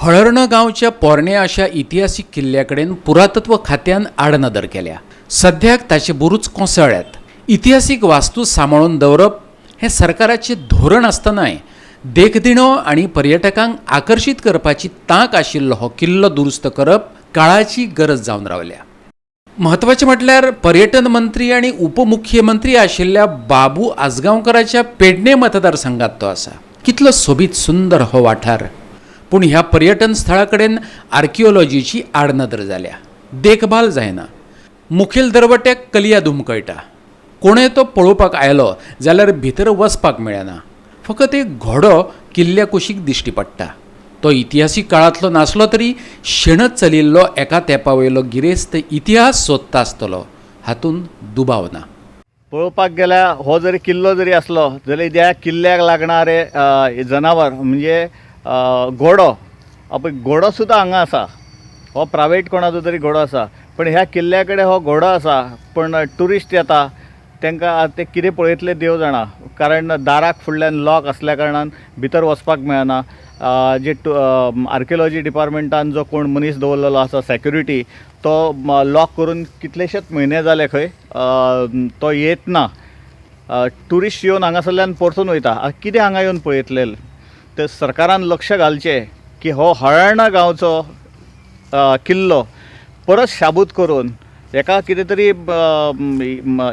हळर्ण गांवच्या पोरण्या अशा इतिहासीक किल्ल्या कडेन पुरातत्व खात्यान आडनदर केल्या. सद्याक ताचे बुरूच कोसळ्ळ्यात. इतिहासीक वास्तू सांबाळून दवरप हें सरकाराचें धोरण आसतनाय देखदिणो आनी पर्यटकांक आकर्शीत करपाची तांक आशिल्लो हो किल्लो दुरुस्त करप काळाची गरज जावन रावल्या. म्हत्वाचें म्हटल्यार पर्यटन मंत्री आनी उपमुख्यमंत्री आशिल्ल्या बाबू आजगांवकराच्या पेडणे मतदारसंघात तो आसा. कितलो सोबीत सुंदर हो वाठार, पूण ह्या पर्यटन स्थळा कडेन आर्किओलॉजीची आडनदर जाल्या, देखभाल जायना. मुखेल दरवट्याक कलिया धुमकळटा. कोणय तो पळोवपाक आयलो जाल्यार भितर वचपाक मेळना. फकत एक घोडो किल्ल्या कुशीक दिश्टी पडटा. तो इतिहासीक काळांतलो नासलो तरी शेणत चलिल्लो एका तेंपा वयलो गिरेस्त इतिहास सोदता आसतलो हातूंत दुबाव ना. पळोवपाक गेल्यार हो जरी किल्लो जरी आसलो जाल्यार त्या किल्ल्याक लागणारे जनावर म्हणजे घोडो, पळय घोडो सुद्दां हांगा आसा. हो प्रायवेट कोणाचो तरी घोडो आसा, पण ह्या किल्ल्या कडेन हो घोडो आसा, पण ट्युरिस्ट येता तांकां ते कितें पळयतले देव जाणा, कारण दाराक फुडल्यान लॉक आसल्या कारणान भितर वचपाक मेळना. जे आर्किओलॉजी डिपार्टमेंटान जो कोण मनीस दवरलेलो आसा सेक्युरिटी, तो लॉक करून कितलेशेच म्हयने जाले खंय, तो येत ना. ट्युरिस्ट येवन हांगासरल्यान परतून वयता. आतां कितें हांगा येवन पळयतले? तर सरकारान लक्ष घालचें की हो हळर्णा गांवचो किल्लो परत शाबूत करून हेका कितें तरी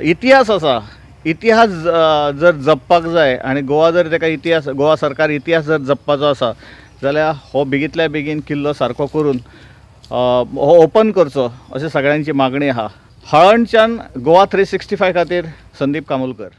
इतिहास आसा, इतिहास जर जपपाक जाय आनी गोवा जर तेका इतिहास, गोवा सरकार इतिहास जर जपपाचो आसा जाल्यार हो बेगींतल्या बेगीन किल्लो सारको करून हो ओपन करचो अशें सगळ्यांची मागणी आहा. हळर्णच्यान गोवा 365 खातीर संदीप कामुलकर.